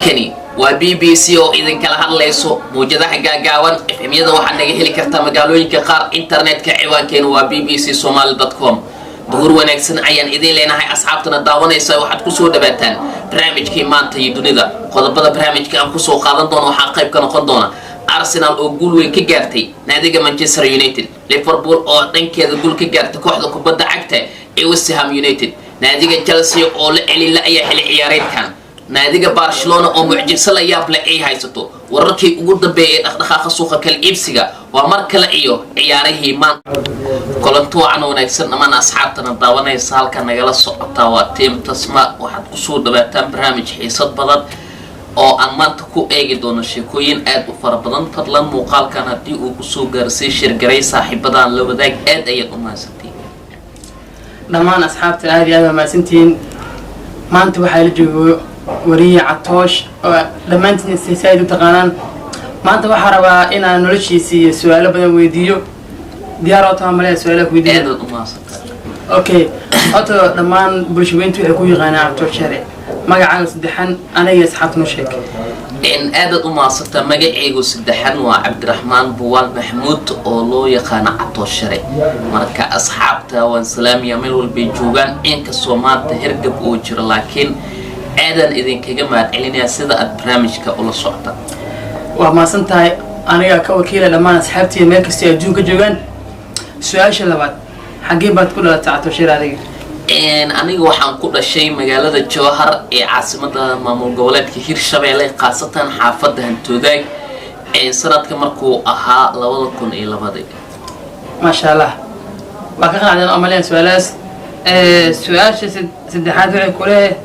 Halkani waa BBC oo idinkala hadlayso mawjadaha gaagaaban, FM-yada. Waxaad naga heli kartaa magaalooyinka qaar, internetka. Ciwaankeenu waa bbcsomali.com. Duhur wanaagsan ayaan idin leenahay, asxaabtana daawanaysa. Waxaad kusoo dhawaataan barnaamijkii Maanta iyo Dunida. Qodobada barnaamijka aan kusoo qaadan doono waxaa qayb ka noqon doona Arsenal oo guul weyn ka gaartay naadiga Manchester United, Liverpool oo dhankeeda guul ka gaartay kooxda kubadda cagta ee West Ham United, naadiga Chelsea oo la celila ayaa xili ciyaareedkan, naadiga Barcelona oo mucjiso la yaab leh ay haysato, wararkii ugu dambeeyay ee dhaqdhaqaaqa suuqa kala iibsiga. Waa mar kale iyo ciyaarihii maanta. Kulanti wacan wanaagsan dhammaan asxaabtana daawanaysa. Halka nagala socotaa waa Team Tasma. Waxaad kusoo dhawaataan barnaamij xiisad badan oo aan maanta ku eegi doono sheekooyin aad u fara badan. Fadlan muuqaalkan haddii uu kusoo gaarsay, share garay, saaxiibadan la wadaag. Aad ayaad u mahadsantay. Dhammaan asxaabta, aad iyo aad waa mahadsantihiin. Maanta waxaa la joogo wariye Catoosh oo dhammaantiin saaid u taqaanaan. Maanta waxaa rabaa inaan noloshiisa iyo su-aalo badan weydiiyo. Diyaar oo taha malea su-aalaha ku weydiiyo? Aadaad u mahadsantay. Okay, horta dhammaan bulshaweyntu waxay ku yaqaanaan Catoosh Share. Magacaaga saddexan aniga asxaabta noo sheeg. Aadaad u mahadsantaa. Magacaygu saddexan waa Cabdiraxmaan Buwaal Maxamuud oo loo yaqaano Catoosh Share. Marka asxaabta waan salaamiya meel walbay joogaan, inkastoo maanta hergab uu jiro, laakiin aadaan idinkaga mahad celinayaa sida aad barnaamijka ula socota. Waa mahadsan tahay. Aniga ka wakiila dhammaan asxaabtiiya meel kastay adduunka joogaan. Su-aasha labaad, xaggee baad ku dhalatay, Catoosh Share, adiga? Aniga waxaan ku dhashay magaalada Jowhar ee caasimada maamul goboleedka Hirshabeelle, khaasatan xaafadda Hantoodaag, sanadka markuu ahaa 2002-dii. Maasha Allah, waa ka qanacdeen oo maleyn su-aalahaas. Su-aasha saddexaad waxay ku leeyahay,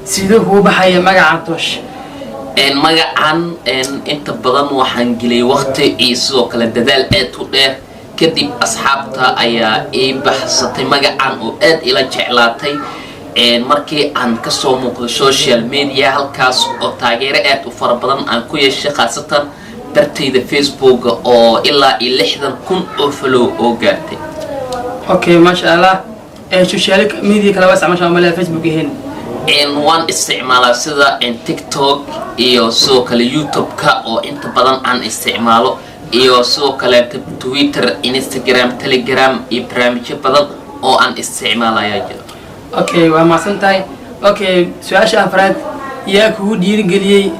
siduu kugu baxaya magaca Catoosh? Magacan inta badan waxaan geliyay waqti iyo sidoo kale dadaal aad u dheer. Kadib asxaabta ayaa ii baxsatay magacan oo aad ila jeclaatay markii aan kasoo muuqdo social media, halkaas oo taageero aad u fara badan aan ku yeeshay, khaasatan bartayda Facebooka oo ilaa iyo 60,000 oo follow oo gaartay. Okay, maasha Allah. Social media kale waa isticmaasha malea, Facebook ahayn? Waan isticmaalaa, sida TikTok iyo sidoo kale YouTube-ka oo inta badan aan isticmaalo, iyo sidoo kale Twitter, Instagram, Telegram iyo barnaamijyo badan oo aan isticmaalayaa jiro. Okay, waa mahadsan tahay. Okay, su-aasha afraad, yaa kugu dhiirigeliyey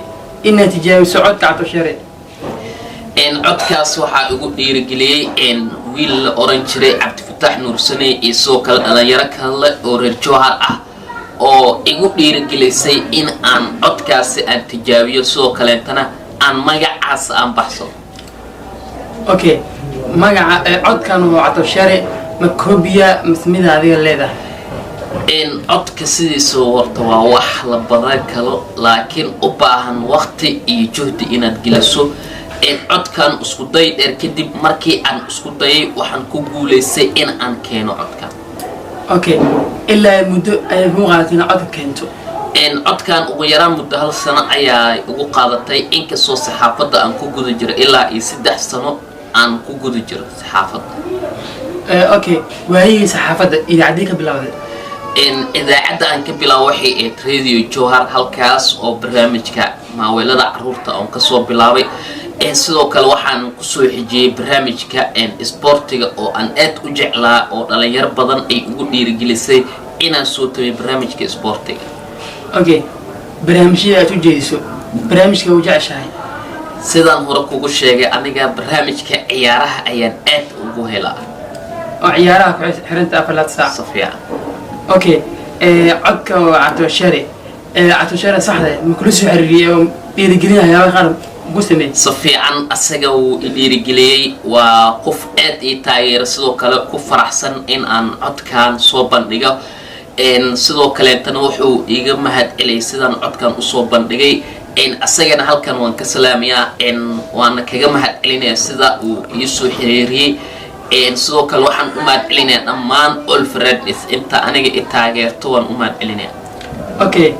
inaad tijaabiso codka Catoosh Yare? Codkaas waxaa igu dhiirigeliyey wiil la oran jiray Cabdifataax Nuursane iyo sidoo kale dhalinyaro kale oo reer Jowhar ah oo igu dhiirigelisay in aan codkaasi aan tijaabiyo, sidoo kaleetana aan magacaas aan baxsado. Okay, magaca codkan waa Catoosh Yare, ma koobiya mise mida adiga leedahay? Codka sidiisa horta waa wax la badan karo, laakiin u baahan waqti iyo juhdi inaad geliso. Codkan isku day dheer kadib markii aan isku dayay, waxaan ku guulaystay in aan keeno codkan. Okay, ilaa muddo ayay kuu qaadatay inaad codka keento? Codkan ugu yaraan muddo hal sano ayaa ugu qaadatay, inkastoo saxaafadda aan ku guda jiro ilaa iyo 3 sano aan ku guda jiro saxaafadda. Okay, waayihii saxaafadda idaacaddii ka bilowday? Idaacadda aan ka bilaabo waxay ahayd Radio Jowhar, halkaas oo barnaamijka maaweelada caruurta oon kasoo bilaabay. Sidoo kale waxaan kusoo xijiyey barnaamijka isboortiga oo aan aad u jeclaa, oo dhalinyaro badan ay ugu dhiirigelisay inaan soo tabay barnaamijka isboortiga. Okay, barnaamijyada aad u jeediso, barnaamijka u jeceshahay? Sidaan hore kugu sheegay, aniga barnaamijka ciyaaraha ayaan aad ugu helaa. Oo ciyaaraha ku xiranta afar saac? Si fiican. Okay, codka oo Catooshare, Catooshare saxda ma kula soo xiriiriyey oo dhiirigelin waxyaabaha qaar ku sameeyey? Si fiican, asaga wuu i dhiirigeliyey. Waa qof aad ii taageera, sidoo kale ku faraxsan in aan codkan soo bandhigo. Sidoo kaleetana wuxuu iiga mahad celiyay sidaan codkan usoo bandhigay. Asagana halkan waan ka salaamayaa, waana kaga mahad celinayaa sida uu iisoo xiriiriyey. Sidoo kale waxaan u mahad celinayaa dhammaan all friends, inta aniga i taageerto waan u mahad celinayaa. Okay,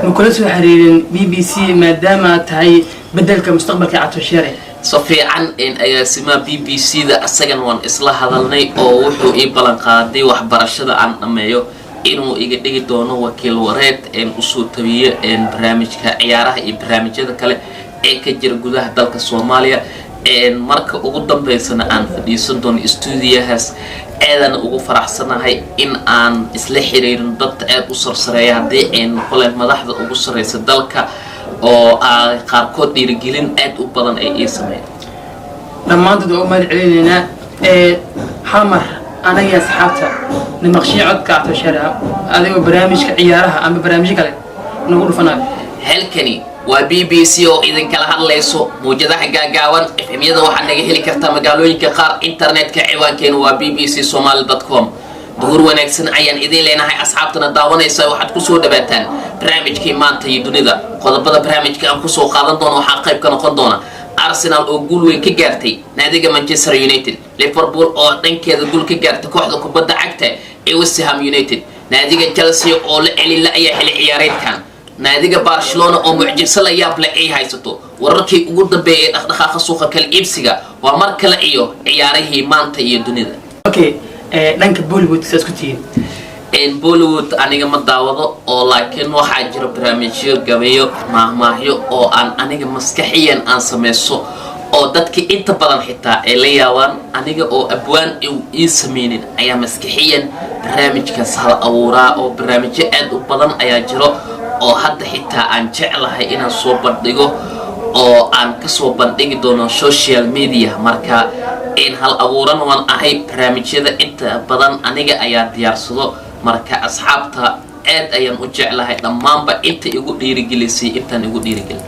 ma kula soo xiriirin BBC maadaama aad tahay bedelka mustaqbalka Catooshare? Si fiican, agaasimaha BBC da asagana waan isla hadalnay oo wuxuu ii ballan qaaday waxbarashada aan dhammeeyo. Inuu iga dhigi doono wakiil wareed usoo tabiyo barnaamijka ciyaaraha iyo barnaamijyada kale ee ka jira gudaha dalka Soomaaliya. Marka ugu dambeysana aan fadhiisan doono stuudiyahaas. Aadana ugu faraxsanahay in aan isla xiriirin dad aad u sarsareeya, haddii ay noqoleen madaxda ugu sarreysa dalka, oo ay qaarkood dhiirigelin aad u badan ay ii sameeyeen. Dhammaantood waa u mahad celinaynaa. Hal mar anaga asxaabta namaqshiin codka Catoosh adigoo barnaamijka ciyaaraha ama barnaamijyo kale nagu dhufanayo. Halkani waa BBC oo idinkala hadlayso mawjadaha gaagaaban. FM-yada waxaad naga heli kartaa magaalooyinka qaar, internetka ciwaankeenu waa bbcsomaly.com. Duhur wanaagsan ayaan idiin leenahay asxaabtana daawanaysa. Waxaad kusoo dhawaataan barnaamijkii Maanta iyo Dunida. Qodobada barnaamijka aan kusoo qaadan doono waxaa qayb ka noqon doona Arsenal oo guul weyn ka gaartay naadiga Manchester United, Liverpool oo dhankeeda guul ka gaartay kooxda kubadda cagta ee West Ham United, naadiga Chelsea oo la celila ayaa xili ciyaareedkan, naadiga Barcelona oo mucjiso la yaab leh ay haysato, wararkii ugu dambeeyay ee dhaqdhaqaaqa suuqa kala iibsiga. Waa mar kale iyo ciyaarihii Maanta iyo Dunida. Okay, dhanka Bollywood saa isku tihiin? Bollywood aniga ma daawado oo, laakiin waxaa jira barnaamijyo, gabayo, maahmaahyo oo aan aniga maskaxiyan aan sameyso oo dadka inta badan xitaa ay la yaabaan. Aniga oo abwaan ii sameynin ayaa maskaxiyan barnaamijkaas hal abuuraa, oo barnaamijyo aad u badan ayaa jiro oo hadda xitaa aan jeclahay inaan soo bandhigo oo aan kasoo bandhigi doono social media. Marka in hal abuuran waan ahay, barnaamijyada inta badan aniga ayaa diyaarsado. Marka asxaabta aad ayaan u jeclahay dhammaanba inta igu dhiirigelisay, intaan igu dhiirigelin.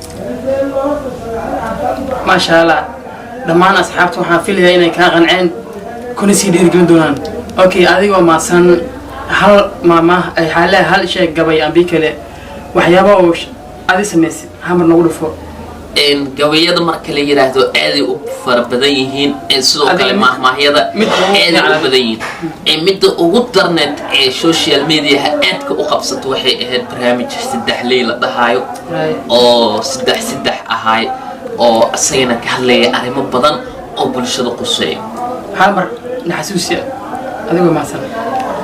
Maasha Allah, dhammaan asxaabta waxaan filayaa inay kaa qanceen kuna sii dhiirigelin doonaan. Okay, adigoo maasan, hal maama xaale, hal sheeg gabay ambi kale, waxyaaba oo adi samaysay hamar nagu dhufo. Gabayada marka la yiraahdo aaday u fara badan yihiin, sidoo kale maahmaahyada aaday u badan yihiin. Midda ugu darneed ee social mediaha aadka u qabsato waxay ahayd barnaamij saddex ley la dhahaayo, oo saddex saddex ahaay, oo isagana ka hadlaya arrimo badan oo bulshada quseeya. Hal mar naxasuusi adigoo mahadsan.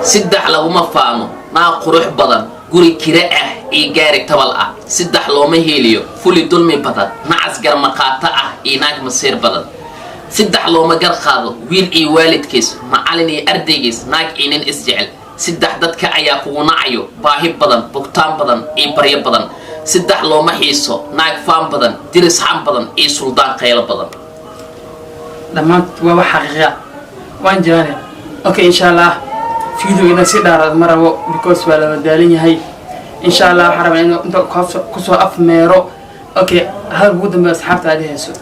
Saddex laguma faano: naag qurux badan, guri kira ah iyo gaari tabal ah. Saddex looma heeliyo: fuli dulmi badan, nacas garmaqaato ah iyo naag masiir badan. Saddex looma gar qaado: wiil iyo waalidkiis, macalin iyo ardaygiis, naag iyo nin isjecel. Saddex dadka ayaa kugu nacayo: baahi badan, bugtaan badan iyo baryo badan. Saddex looma xiiso: naag faan badan, diris xam badan iyo suldaan qaylo badan. Dhammaantood waa wax xaqiiqa waan jiraane. Okay, insha Allah video inaan si dhaaraad ma rabo because waa la madaalan yahay. Insha Allah waxaan rabaa in inta kusoo afmeero. Okay, hadalka ugu dambeeya asxaabta aad hayso?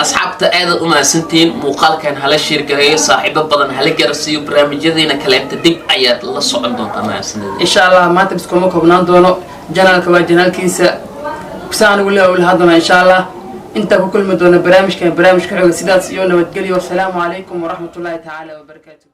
Asxaabta aadaad u mahadsantihiin. Muuqaalkan hala share gareeyo, saaxiibo badan hala garasiiyo. Barnaamijyadeena kaleenta dib ayaad la socon doontaa. Mahadsanidin. Insha Allah maanta bis kuma koobnaan doono channelka, waa channelkiisa sa anigu le ula hadlana. Insha Allah intaa ku kulmi doona barnaamijkan barnaamijka xooga, sidaas iyo nabadgelyo. Wasalaamu calaykum waraxmatullaahi tacaala wabarakaatu.